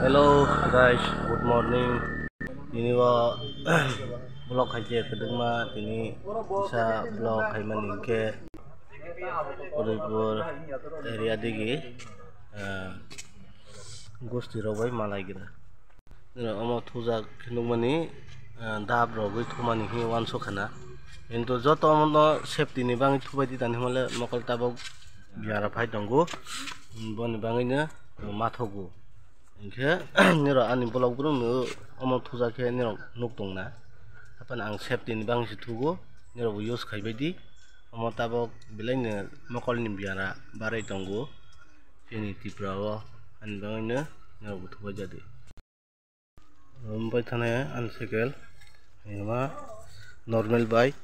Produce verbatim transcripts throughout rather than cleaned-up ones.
Hello guys, good morning. Tini o vlog khaijak kwdwkma, tini kisa vlog khaimani hinkhe Udaipur area digi, ah, gosti rok bai malai gira. Omo thujak khe nukmani, ah, dab rogwi thumani hinwi uansuk khana. Kintu joto omono safety ni bagwi thubai di tani hwnle mokol tabok biara phai tongo, boni bagwino ma thogo. Hinkhe nirok ani vlog brum no omo thujak khe nirok nuk tongna. Haphano ang safety ni bagwi se thugo, nirok bo use khaibai di. Omo tabok belai no mokol ni biara barai tongo chini Tripura o, ani bagwino nirok bo thubai jadi. Omo bai thani ani cycle, ema normal bike,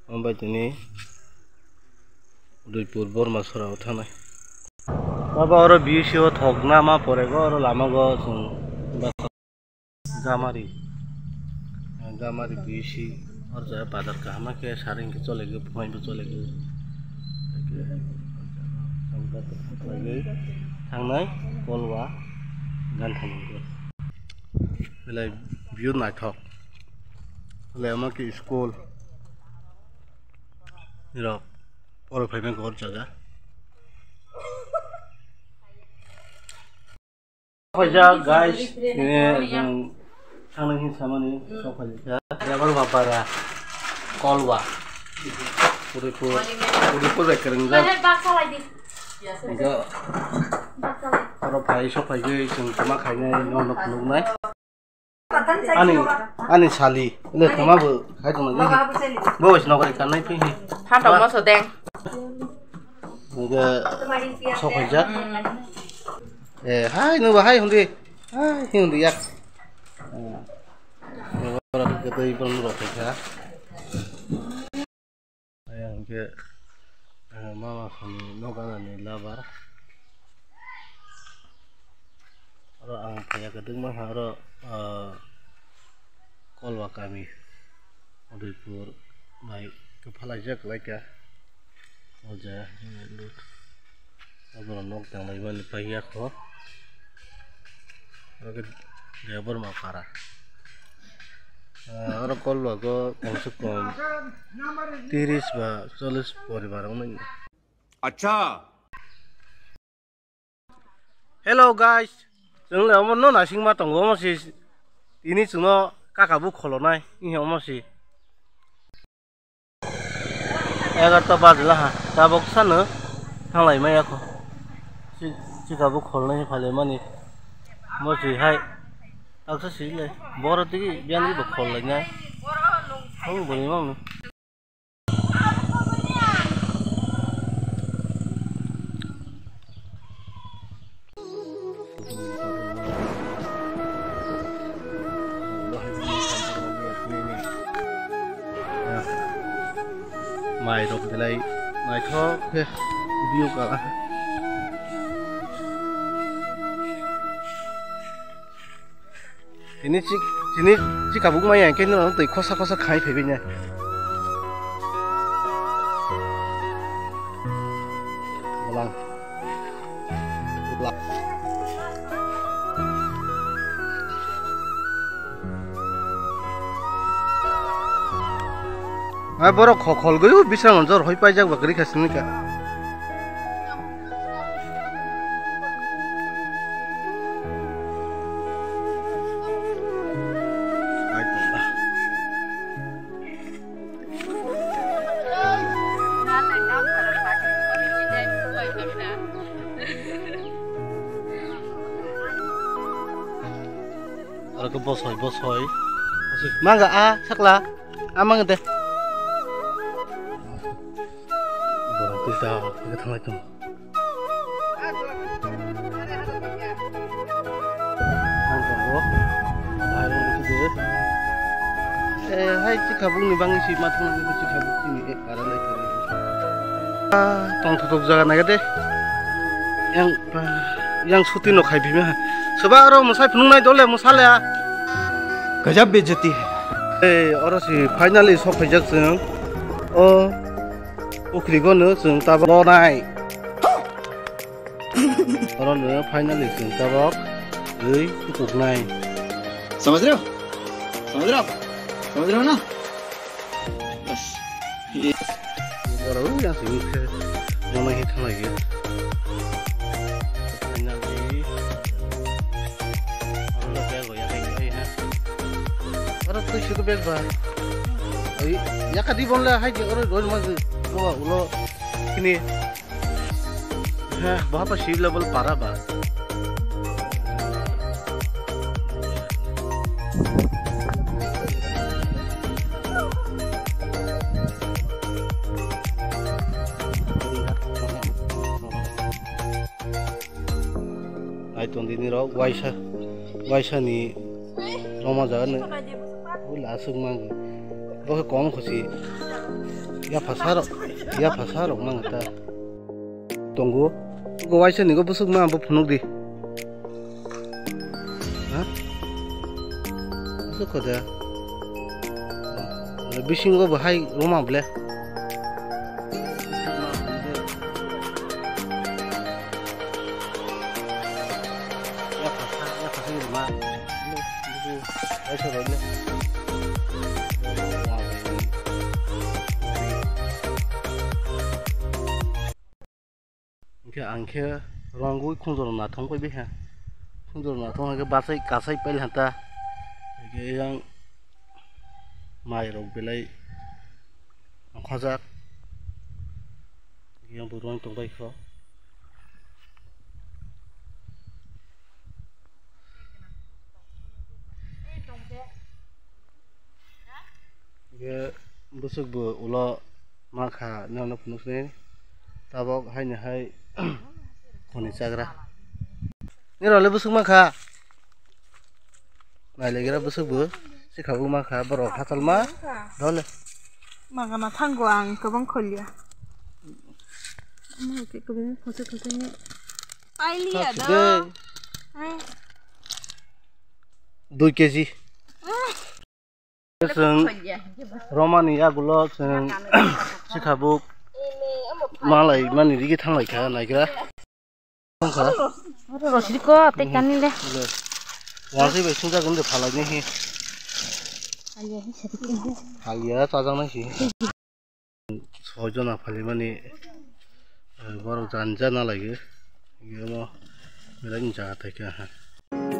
omo bai tini Udaipur Borma sora o thanai. Baba, oro B C o thokna ma porego, oro lama go chwng Gamari, Gamari B C, oro jaya bazar kaham khe saring khe chole khe, phai bo chole khe. Thangnai Kolwa gan thango. Belai view naithok. Belai omo khe school. Nirok oro phaimani khe oro jaga. Phaijak guys, ini yang thangna hin samani sok phaijak. Driver bapara Kolwa. Udaipur, Udaipur bai kwrwngjak. Enggak. Oro phai sok phaigwi chwng tama khainai no no phunuknai. Ani, ani sali. Ini tama bo khai tong lagi. Bo is nokri kanai phi. Phantok moso deng. Enggak sok phaijak. Eh, hai, nunggu hai, hundi. Hai, hundi, yak. Eh, orang kita ibu nurut ya. Ayang ke, eh, mama kami noga nani labar. Oro ang kaya kedeng mah oro, eh, Kolwa kami, Udaipur bai kwphalai jak lai ka. O ja, lut. Aboro nok tanglai mani pai ya kho. Oro khe Debbarma para. Ah, oro Kolwa go kom se kom tiris ba chollish poribar wngmani. Acha. Hello guys, chwng le omo no naising ma tongo, omo si tini chwngno kaka bo kholonai, omo si egarta baji laha, tabok sano thanglai maya kho, chika bo kholnai phalai mani, omo si hai taksa si le boro tigi biyang bo khollai nai, omo boni omo. Mai rok belai naithok khe view kala. Tini chik, tini chikabuk maya khe nw twi khosa khosa khai phaibai nai. Bolang. Hai borok khokhol gwi bisrango jor hoi paijak ba kwrwi kha sini ka. Oro khe bosoi, bosoi. Manga a sakla. A manga de. Borok twi ta khe thanglai tongo. Ang tongo. Bahai rok twi de. Eh, hai chikabuk ni bangwi si ma thangna ni chikabuk ni e para lai kari. Ah, tongthok jaga naga de. Yang, yang suti no khai bima. Soba aro musai phunung nai dole musale a. Gajab bejati hai. Ei, oro si finally sok phaijak chwng. O, pukhri gono chwng ta lonai. Oro no finally chwng tabok twi tuknai. समझ रहे हो? समझ रहे हो आप? समझ रहे हो ना? बस। Borok yang simi khe mama hi thanglai ge. Finally. Oro no bag ya kai kai ha. Oro twi suk bag ba. Ai, ya ka di bon la hai je oro roi ma je. Ro ulo kini. Ha, bahapa sea level para ba. Ai tong dini rok waisa, waisa ni roma jaga ni. Ula asuk mang. Bo khe kom khusi. Ya phasa rok, ya phasa rok mang ta. Tongo. Go waisa ni go busuk ma bo phunuk di. Ha? Busuk kho da. Bisingo bo hai roma ble. Hwnkhe ang khe rwngwi khunjwrwng nathong pai bikha. Khunjwrwng nathong hwnkhe bachai kachai pailha ta. Hwnkhe yang mai rok belai ongkhojak. Yang bo rwng tongbai kho. Hwnkhe bwswk bo ulo ma kha, nini phunuk sini. Tabok haini hai khoni chagra. Nini role bwswk ma kha. Nailegra bwswk bo. Sikha bo ma kha, borok hatal ma. Dole. Magana thango ang kwbang kholya. Ama ke kwbang photo photo ni. Pailiya do. Dui kg. Chwng romani yagulo chwng sikhabuk malai mani rigi thanglai kha naigra. Oro rosri ko tei kani le. Wasi bai sung jagun de phalai ni hi. Haliya hi sari ke. Haliya chajak nai si. Soi jona phalimani, eh, borok jani jana lagi. Iyano belai ni jaga thaikha.